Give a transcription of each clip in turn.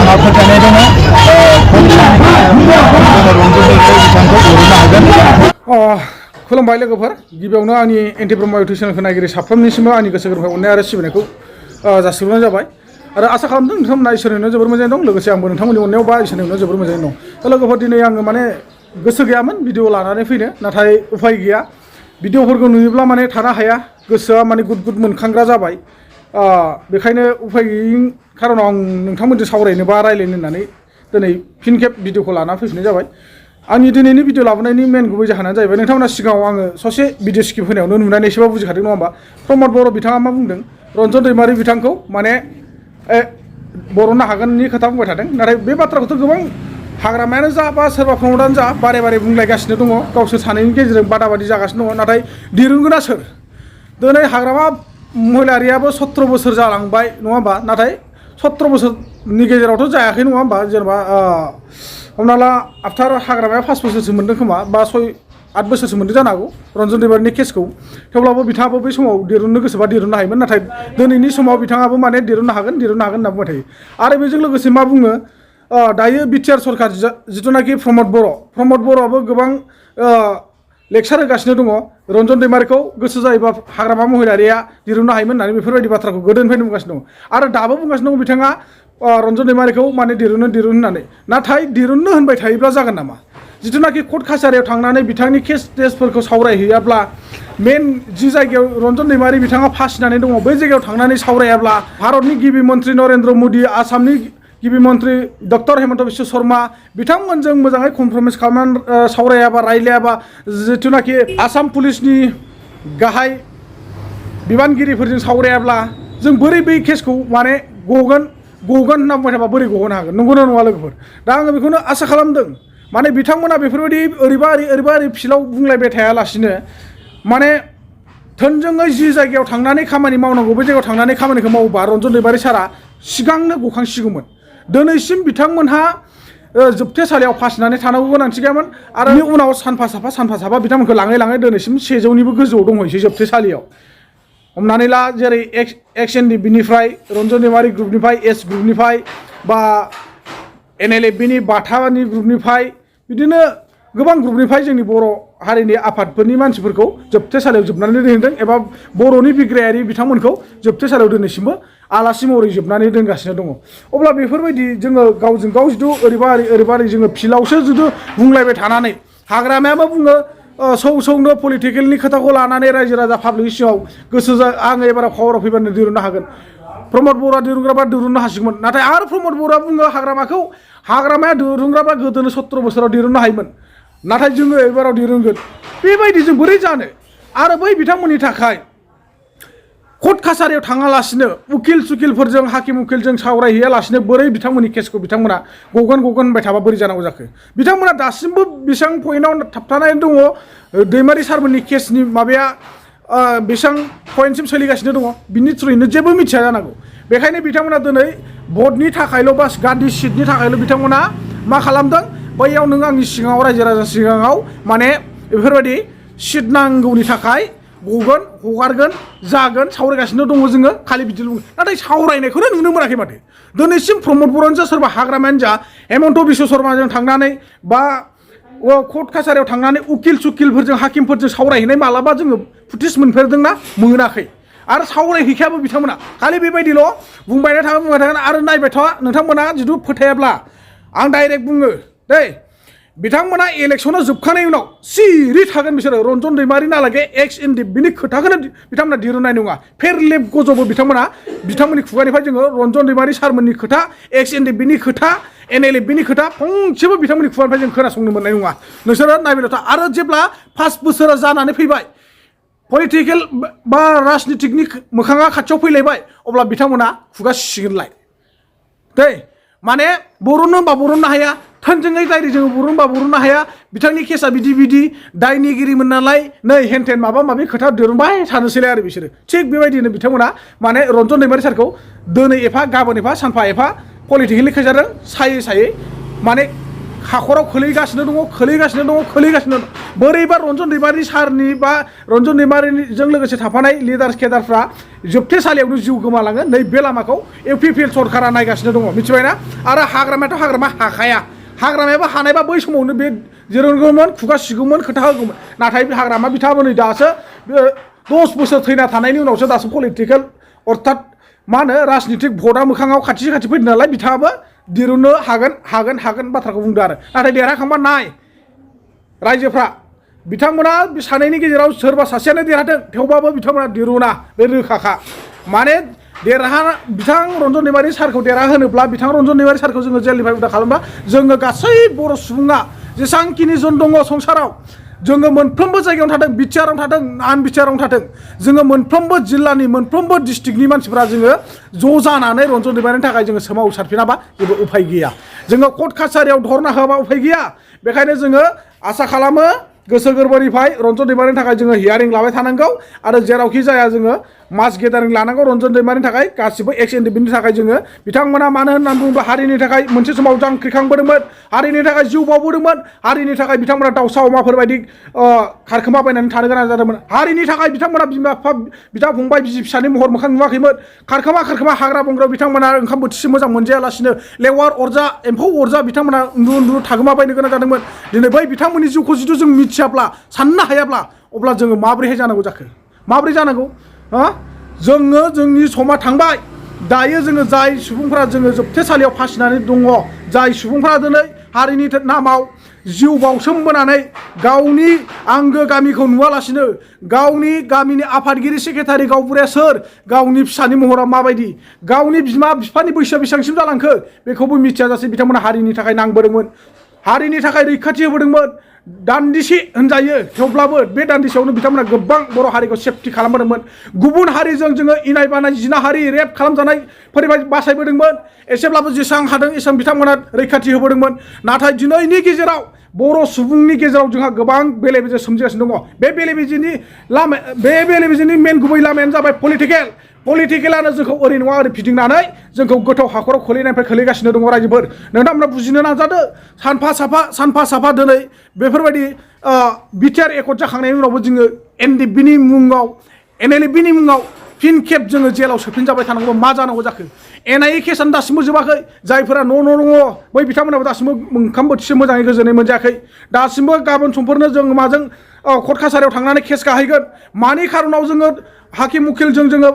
आंहा फोथायनाय दङ खुलुमबाय लोगोफोर गिबियावनो आंनि एन्टि ब्रह्म इउटुब चेनेलखौ नायगिरि साफ्रोमनिसिमबो आंनि गोसो गोरबोनिफ्राय अननाय आरो सिबिनायखौ जासिहरनाय जाबाय आरो आसा खालामदों नोंथांमोना इसोरनो जोबोर मोजाङै दं लोगोसे आंबो नोंथांमोननि अननायाव बा इसोरनो जोबोर मोजाङै दं दा लोगोफोर दिनै आङो माने गोसो गैयामोन भिडिअ लानानै फैनो नाथाय उफाय गैया भिडिअफोरखौ नुयोब्ला माने थानो हाया गोसोआ माने गुद गुद मोनखांग्रा जाबाय बेखायनो उफाय गैयैनि खारनाव आं नोंथांमोनजों सावरायनो बा रायलायनो होननानै दिनै फिन खेब भिडिअखौ लाना फैफिननाय जाबाय आंनि दिनैनि भिडिअ लाबोनायनि मेन गुबै जाहोनानो जाहैबाय नोंथांमोना सिगाङाव आङो ससे भिडिअ स्किप होनायावनो नुनानै एसेबाबो बुजिखादों नङा होमबा प्रमद बर' बिथाङा मा बुंदों रन्जन दैमारि बिथांखौ माने बर'नो हागोननि खोथा बुंबाय थादों नाथाय बे बाथ्राखौथ' गोबां हाग्रामायानो जा बा सोरबा प्रमदानो जा बारे बारे बुंलायगासिनो दङ गावसोर सानैनि गेजेरजों बादाबादि जागासिनो दङ नाथाय दिरुनगोना सोर दिनै हाग्रामा महिलारियाबो 17 बोसोर जालांबाय नङा होमबा नाथाय 17 बोसोरनि गेजेरावथ' जायाखै नङा होमबा जेनेबा हमना ला आफ्टार हाग्रामाया 5 बोसोरसो मोन्दों खोमा बा 6-8 बोसोरसो मोन्दों जानो हागौ रन्जन दैमारिनि केसखौ थेवब्लाबो बिथाङाबो बै समाव दिरुननो गोसोबा दिरुननो हायोमोन नाथाय दिनैनि समाव बिथाङाबो माने दिरुननो हागोन होनना बुंबाय थायो आरो बेजों लोगोसे मा बुङो दायो बिटिआर सरकार जिथुनाखि प्रमद बर'आबो गोबां लेक्सार होगासिनो दङ रन्जन दैमारिखौ गोसो जायोबा हाग्रामा महिलारिया दिरुननो हायोमोन होननानै बेफोरबायदि बाथ्राखौ गोदोनिफ्रायनो बुंगासिनो दङ आरो दाबो बुंगासिनो दङ बिथाङा रन्जन दैमारिखौ माने दिरुन होननानै नाथाय दिरुननो होनबाय थायोब्ला जागोन नामा जिथुनाखि कर्ट कासारियाव थांनानै बिथांनि केसफोरखौ सावरायहैयाब्ला मेन जि जायगायाव रन्जन दैमारि बिथाङा फासिनानै दङ बै जायगायाव थांनानै सावरायाब्ला भारतनि गिबि मन्त्रि नरेन्द्र मोदी आसामनि गिबि मन्त्रि डक्टर हेमन्त बिश्व शर्मा बिथांमोनजों मोजाङै कमप्रमाइस खालामनानै सावरायाबा रायलायाबा जिथुनाखि आसाम पुलिसनि गाहाय बिबानगिरिफोरजों सावरायाब्ला जों बोरै बै केसखौ माने गगोन होनना बुंबाय थाबा बोरै गहोनो हागोन नंगौना नङा लोगोफोर दा आङो बेखौनो आसा खालामदों माने बिथांमोना बेफोरबायदि ओरैबा ओरै फिल्डआव बुंलायबाय थायालासिनो माने थोंजोङै जि जायगायाव थांनानै खामानि मावनांगौ बै जायगायाव थांनानै खामानिखौ मावोबा रन्जन दैमारि सारा सिगांनो गखांसिगौमोन दिनैसिम बिथांमोनहा जोबथेसालियाव फासिनानै थानांगौ गोनांथि गैयामोन आरो बेनि उनाव सानफा साफा बिथांमोनखौ लाङै दिनैसिम 100निबो गोजौआव दंहैसै जोबथेसालियाव हमनानै ला जेरै एक्सएनडिबिनिफ्राय रन्जन दैमारि ग्रुपनिफ्राय एस ग्रुपनिफ्राय बा एनएलएफबिनि बाथानि ग्रुपनिफ्राय बिदिनो गोबां ग्रुपनिफ्राय जोंनि बर' हारिनि आफादफोरनि मानसिफोरखौ जोबथेसालियाव जोबनानै दोनदों एबा बर'नि बिग्रायारि बिथांमोनखौ जोबथेसालियाव दिनैसिमबो आलासि महरै जोबनानै दोनगासिनो दङ अब्ला बेफोरबायदि जोङो गावजों गाव जुदि ओरैबा जोङो फिल्डआवसो जुदि बुंलायबाय थानानै हाग्रामायाबो बुङो सौनो पलिटिकेलनि खोथाखौ लानानै रायजो राजा पाब्लिकनि सिगाङाव गोसो आङो एबाराव पावाराव फैबानो दिरुननो हागोन प्रमद बर'आ दिरुनग्राबा दिरुननो हासिगौमोन नाथाय आरो प्रमद बर'आ बुङो हाग्रामाया दिरुनग्राबा गोदोनो 17 बोसोराव दिरुननो हायोमोन नाथाय जोङो एबाराव दिरुनगोन बेबायदि जों बोरै जानो आरो बै बिथांमोननि थाखाय कर्ट कासारियाव थाङालासिनो उकिलफोरजों हाकिम उकिलजों सावरायहैयालासिनो बोरै बिथांमोननि केसखौ बिथांमोना गगोन होनबाय थाबा बोरै जानांगौ जाखो बिथांमोना दासिमबो बेसेबां पइन्टआव थाबथानानै दङ दैमारि सारमोननि केसनि माबाया बेसेबां पइन्टसिम सोलिगासिनो दङ बिनि थ्रुयैनो जेबो मिथिया जानांगौ बेखायनो बिथांमोना दिनै भटनि थाखायल' बा गान्दि सिटनि थाखायल' बिथांमोना मा खालामदों बैयाव नों आंनि सिगाङाव रायजो राजा सिगाङाव माने बेफोरबायदि सिट नांगौनि थाखाय गगोन हगारगोन जागोन सावरायगासिनो दङ जोङो खालि बिदिल' नाथाय सावरायनायखौनो नुनो मोनाखै माथो दिनैसिम प्रमद बर'आनो जा सोरबा हाग्रामायानो जा हेमन्त बिश्व शर्माजों थांनानै बा कर्ट कासारियाव थांनानै उकिलफोरजों हाकिमफोरजों सावरायहैनाय मालाबा जोङो फुटेज मोनफेरदोंना मोनाखै आरो सावरायहैखायाबो बिथांमोना खालि बेबायदिल' बुंबाय थागोन आरो नायबाय था नोंथांमोना जुदि फोथायाब्ला आं डाइरेक्ट बुङो दै बिथांमोना इलेक्सना जोबखांनायनि उनाव सिरि थागोन बिसोरो रन्जन दैमारि नालागे एक्सएनडिबिनि खोथाखौनो बिथांमोना दिरुननाय नङा फेरलेब गजबो बिथांमोननि खुगानिफ्राय जोङो रन्जन दैमारि सारमोननि खोथा एक्सएनडिबिनि खोथा एनएलएफबिनि खोथा फंसेबो बिथांमोननि खुगानिफ्राय जों खोनासंनो मोननाय नङा नोंसोरो नायबायल' था आरो जेब्ला 5 बोसोरा जानानै फैबाय पलिटिकेल बा राजनितिकनि मोखाङा खाथियाव फैलायबाय अब्ला बिथांमोना खुगा सिसिगोनलाय दै माने बर'ननो हाया थोंजोङै डाइरेक्ट जोङो बर'ननो हाया बिथांनि केसा बिदि दायनिगिरिमोन नालाय नै हेनथेन माबा माबि खोथा दिरुनबाय थानोसैलाय आरो बिसोरो थिग बेबायदिनो बिथांमोना माने रन्जन दैमारि सारखौ दिनै एफा गाबोन एफा सानफा एफा पलिटिकेलनि खोथाजों सायै माने हाखराव खोलैगासिनो दङ बोरैबा रन्जन दैमारि सारनि बा रन्जन दैमारिजों लोगोसे थाफानाय लिडार केडारफ्रा जोबथेसालियावनो जिउ गोमालाङो नै बे लामाखौ इउपिपिएल सरकारा नायगासिनो दङ मिथिबायना आरो हाग्रामायाथ' हाग्रामा हाखाया हाग्रामायाबो हानायबा बै समावनो बे जिरंगौमोन खुगा सिगौमोन खोथा होगौमोन नाथाय बे हाग्रामा बिथांमोन दासो 10 बोसोर थैना थानायनि उनावसो दासो पलिटिकेल अर्थात मा होनो राजनितिक भटआ मोखाङाव खाथि फैदों नालाय बिथाङाबो दिरुननो हागोन बाथ्राखौ बुंदों आरो नाथाय देरहाखांबा नाय रायजोफ्रा बिथांमोना बे सानैनि गेजेराव सोरबा सासेयानो देरहाथों थेवबाबो बिथांमोना दिरुना बे रोखाखा माने बिथां रन्जन दैमारि सारखौ देरहाहोनोब्ला बिथां रन्जन दैमारि सारखौ जोङो जेलनिफ्राय उदां खालामब्ला जोङो गासै बर' सुबुङा जेसांखिनि जन दङ संसाराव जोङो मोनफ्रोमबो जायगायावनो थाथों बिटिआरावनो थाथों आन बिटिआरावनो थाथों जोङो मोनफ्रोमबो जिल्लानि मोनफ्रोमबो डिस्ट्रिक्टनि मानसिफ्रा जोङो ज' जानानै रन्जन दैमारिनि थाखाय जोङो सोमावसारफिनाबा जेबो उफाय गैया जोङो कर्ट कासारियाव धरना होआबा उफाय गैया बेखायनो जोङो आसा खालामो गोसो गोरबोनिफ्राय रन्जन दैमारिनि थाखाय जोङो हियारिं लाबाय थानांगौ आरो जेरावखि जाया जोङो मास गेदारिं लानांगौ रन्जन दैमारिनि थाखाय गासिबो एक्स एनडिपिनि थाखाय जोङो बिथांमोना मानो होननानै बुङोब्ला हारिनि थाखाय मोनसे समाव जांख्रिखांबोदोंमोन हारिनि थाखाय जिउ बावबोदोंमोन हारिनि थाखाय बिथांमोना दाउसा अमाफोर बायदि खारखोमाबायनानै थानो गोनां जादोंमोन हारिनि थाखाय बिथांमोना बिमा बिफा बिदा फंबाय बिसि फिसानि महर मोखां नुवाखैमोन खारखोमा हाग्रा बंग्रायाव बिथांमोना ओंखाम बोथिसे मोजां मोनजायालासिनो लेवार अरजा एम्फौ अरजा बिथांमोना उन्दु थागोमाबायनो गोनां जादोंमोन दिनै बै बिथांमोननि जिउखौ जुदि जों मिथियाब्ला साननो हायाब्ला अब्ला जोङो माबोरैहाय जानांगौ जाखो माबोरै जानांगौ जोङो जोंनि समा थांबाय दायो जोङो जाय सुबुंफोरा जोङो जोबथेसालियाव फासिनानै दङ जाय सुबुंफोरा दिनै हारिनि नामाव जिउ बावसोमबोनानै गावनि आंगो गामिखौ नुवालासिनो गावनि गामिनि आफादगिरि सेक्रेटारि गावबुराया सोर गावनि फिसानि महरा माबायदि गावनि बिमा बिफानि बैसोआ बेसेबांसिम जालांखो बेखौबो मिथियाजासे बिथांमोना हारिनि थाखाय नांबोदोंमोन हारिनि थाखाय रैखाथि होबोदोंमोन दान्दिसे होनजायो थेवब्लाबो बे दान्दिसेयावनो बिथांमोना गोबां बर' हारिखौ सेफटि खालामबोदोंमोन गुबुन हारिजों जोङो इनाय बानाय जिनाहारि रेप खालामजानायफोरनिफ्राय बासायबोदोंमोन एसेब्लाबो जेसेबां हादों एसेबां बिथांमोना रैखाथि होबोदोंमोन नाथाय दिनैनि गेजेराव बर' सुबुंनि गेजेराव जोंहा गोबां बेले बेजे सोमजिगासिनो दङ बे बेले बेजेनि मेन गुबै लामायानो जाबाय पलिटिकेलानो जोंखौ ओरै नङा ओरै फिदिंनानै जोंखौ गोथौ हाखराव खोलैगासिनो दङ रायजोफोर नोंथांमोना बुजिनो नाजादो सानफा साफा दिनै बेफोरबायदि बिटिआर एकर्ड जाखांनायनि उनावबो जोङो एनडिएफबिनि मुङाव एनएलएफबिनि मुङाव फिन खेब जोङो जेलाव सोफिनजाबाय थानांगौ मा जानांगौ जाखो एनआइए केसआनो दासिमबो जोबाखै जायफोरा न' दङ बै बिथांमोनाबो दासिमबो ओंखाम बोथिसे मोजाङै गोजोनै मोनजायाखै दासिमबो गाबोन समफोरनो जों माजों कर्ट कासारियाव थांनानै केस गाहैगोन मानि खारनाव जोङो हाकिम उकिलजों जोङो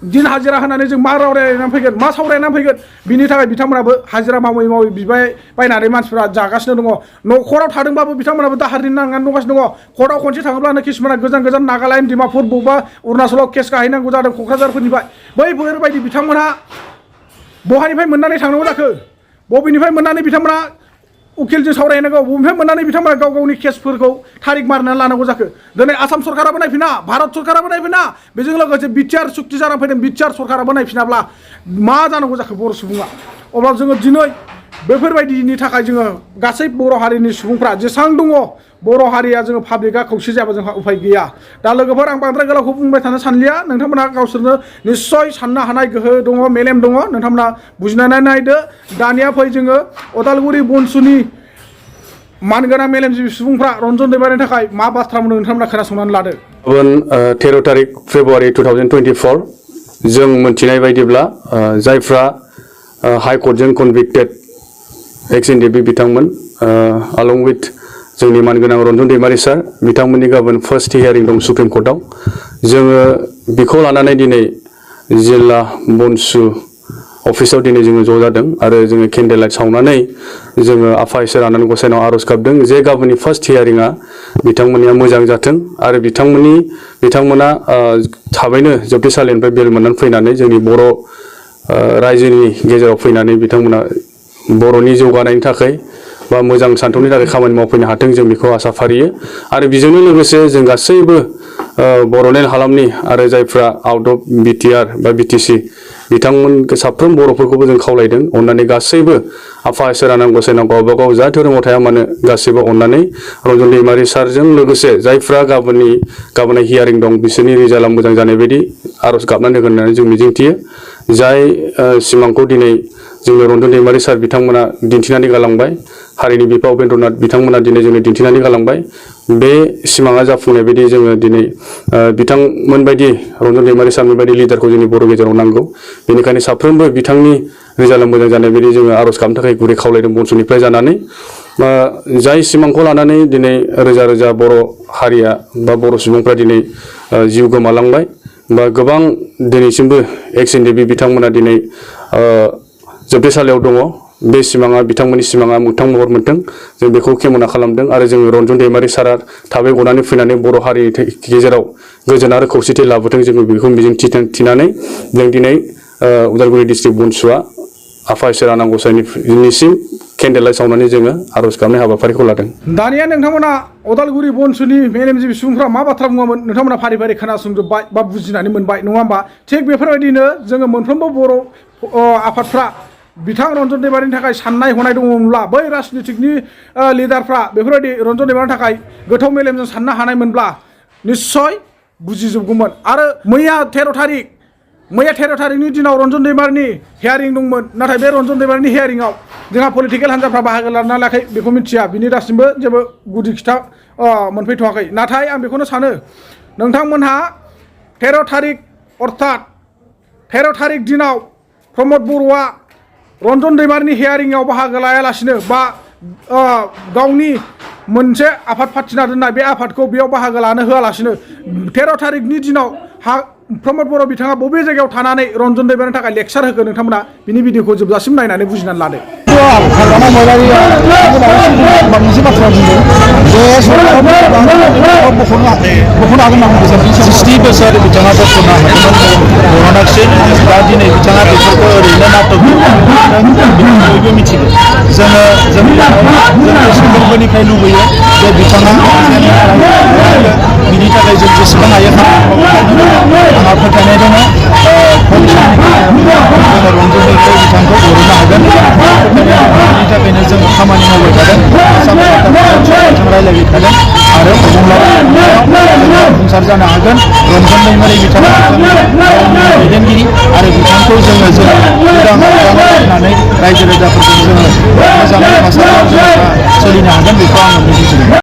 दिन हाजिरा होनानै जों मा रायलायनानै फैगोन मा सावरायनानै फैगोन बिनि थाखाय बिथांमोनाबो हाजिरा मावै बिबाय बायनानै मानसिफ्रा जागासिनो दङ न'खराव थादोंबाबो बिथांमोनाबो दाहारनि नांनानै दंगासिनो दङ कर्टआव खनसे थाङोब्लानो किसुमाना गोजान नागालेण्ड डिमापुर बबेबा अरुणाचलाव केस गाहैनांगौ जादों क'क्राझारफोरनिफ्राय बैफोरबायदि बिथांमोनहा बहानिफ्राय मोननानै थांनांगौ जाखो बबेनिफ्राय मोननानै बिथांमोना उकिलजों सावरायनांगौ बबेनिफ्राय मोननानै बिथांमोना गावनि केसफोरखौ थारिख मारिनानै लानांगौ जाखो दिनै आसाम सरकाराबो नायफिना भारत सरकाराबो नायफिना बेजों लोगोसे बिटिआर सुक्ति जानानै फैदों बिटिआर सरकाराबो नायफिनाब्ला मा जानांगौ जाखो बर' सुबुङा अब्ला जोङो दिनै बेफोरबायदिनि थाखाय जोङो गासै बर' हारिनि सुबुंफ्रा जेसेबां दङ बर' हारिया जोङो पाब्लिकआ खौसे जायाबा जोंहा उफाय गैया दा लोगोफोर आं बांद्राय गोलावखौ बुंबाय थानो सानलिया नोंथांमोना गावसोरनो निस्सय साननो हानाय गोहो दङ मेलेम दङ नोंथांमोना बुजिनानै नायदो दानिया फै जोङो उदालगुरि बनसुनि मानगोनां मेलेमजिबि सुबुंफ्रा रन्जन दैमारिनि थाखाय मा बाथ्रा बुंदों नोंथांमोना खोनासंनानै लादो 13 तारिख फेब्रुवारि 2024 जों मोनथिनाय बायदिब्ला जायफ्रा हाइकर्टजों कनभिक्टेड एक्स एनडिएफबि बिथांमोन along with जोंनि मानगोनां रन्जन दैमारि सार बिथांमोननि गाबोन फार्स्ट हियारिं दं सुप्रिम कर्टआव जोङो बेखौ लानानै दिनै जिल्ला बनसु अफिसाव दिनै जोङो ज' जादों आरो जोङो केन्डेल लाइट सावनानै जोङो आफा इसोर आनान गसाइनाव आर'ज गाबदों जे गाबोननि फार्स्ट हियारिंआ बिथांमोननिया मोजां जाथों आरो बिथांमोना थाबैनो जोबथेसालिनिफ्राय बेल मोननानै फैनानै जोंनि बर' रायजोनि गेजेराव फैनानै बिथांमोना बर'नि जौगानायनि थाखाय बा मोजां सानथौनि थाखाय खामानि मावफैनो हाथों जों बेखौ आसा फारियो आरो बेजोंनो लोगोसे जों गासैबो बर'लेण्ड हालामनि आरो जायफ्रा आउट अफ बिटिआर बा बिटिसि बिथांमोन साफ्रोम बर'फोरखौबो जों खावलायदों अननानै गासैबो आफा इसोर आनान गसाइनाव गावबा गाव जा धोरोमाव थाया मानो गासैबो अननानै रन्जन दैमारि सारजों लोगोसे जायफ्रा गाबोन हियारिं दं बिसोरनि रिजाल्टआ मोजां जानाय बायदि आर'ज गाबनानै होगोन होननानै जों मिजिंथियो जाय सिमांखौ दिनै जोंनो रन्जन दैमारि सार बिथांमोना दिन्थिनानै गालांबाय हारिनि बिफा उपेन्द्रनाथ बिथांमोना दिनै जोंनो दिन्थिनानै गालांबाय बे सिमाङा जाफुंनाय बायदि जोङो दिनै बिथांमोन बायदि रन्जन दैमारि सारमोन बायदि लिडारखौ जोंनि बर' गेजेराव नांगौ बेनिखायनो साफ्रोमबो बिथांनि रिजाल्टआ मोजां जानाय बायदि जोङो आर'ज खालामनो थाखाय गुरै खावलायदों बनस'निफ्राय जानानै जाय सिमांखौ लानानै दिनै रोजा रोजा बर' हारिया बा बर' सुबुंफ्रा दिनै जिउ गोमालांबाय बा गोबां दिनैसिमबो एक्स एनडिपि बिथांमोना दिनै जोबथेसालियाव दङ बे सिमाङा बिथांमोननि सिमाङा मोगथां महर मोनथों जों बेखौ खेमना खालामदों आरो जोङो रन्जन दैमारि सारा थाबै गनानै फैनानै बर' हारिनि गेजेराव गोजोन आरो खौसेथि लाबोथों जोङो बेखौ मिजिं थिनानै जों दिनै उदालगुरि डिस्ट्रिक्ट बनस'आ आफा इसोर आनान गसाइनिसिम केन्डेल लाइट सावनानै जोङो आर'ज गाबनाय हाबाफारिखौ लादों। दानिया नोंथांमोना उदालगुरि बनस'नि मेलेमजिबि सुबुंफ्रा मा बाथ्रा बुङामोन नोंथांमोना फारि फारि खोनासंजोब्बाय बा बुजिनानै मोनबाय नङा होमबा थिग बेफोरबायदिनो जोङो मोनफ्रोमबो बर' आफादफ्रा बिथां रन्जन दैमारिनि थाखाय साननाय हनाय दङमोनब्ला बै राजनितिकनि लिडारफ्रा बेफोरबायदि रन्जन दैमारिनि थाखाय गोथौ मेलेमजों साननो हानायमोनब्ला निस्सय बुजिजोबगौमोन आरो मैया 13 थारिखनि दिनाव रन्जन दैमारिनि हियारिं दंमोन नाथाय बे रन्जन दैमारिनि हियारिंआव जोंहा पलिटिकेल हान्जाफ्रा बाहागो लाना लायाखै बेखौ मिथिया बिनि दासिमबो जेबो गुदि खिथा मोनफैथ'वाखै नाथाय आं बेखौनो सानो नोंथांमोनहा 13 थारिख अर्थात 13 थारिख दिनाव प्रमद बर'आ रन्जन दैमारिनि हियारिंआव बाहागो लायालासिनो बा गावनि मोनसे आफाद फाथिना दोननाय बे आफादखौ बेयाव बाहागो लानो होआलासिनो 13 थारिखनि दिनाव प्रमद बर' बिथाङा बबे जायगायाव थानानै रन्जन दैमारिनि थाखाय लेक्सार होखो नोंथांमोना बिनि भिडिअखौ जोबजासिम नायनानै बुजिनानै लादो। हाग्रामा महिलारिया मोनसे बाथ्रा बुंदों जे सरकारा बख'नो हागोन नामा 60 बोसोर बिथाङा बख'नो हादोंमोन बर'नाक्सिन दा दिनै बिथाङा बेफोरखौ ओरैनो नाटक बयबो मिथिगौ जोङो सुबुंफोरनिफ्राय लुबैयो जे बिथाङा बिनि थाखाय जों जेसेबां हायो आंहा फोथायनाय दङ रन्जन दैमारि बिथांखौ बर'नो हागोन बेनि थाखायनो जों खामानि मावबाय थादों आसाम सरकारजों रायज्लायबाय थादों आरो जाफुंसार जानो हागोन रन्जन दैमारि बिथाङा दैदेनगिरि आरो बिथांखौ जोङो उदां होनानै रायजो राजाफोरजों जोङो मोजाङै थासारियाव जोङो सोलिनो हागोन बेखौ आङो मिजिंथिदों।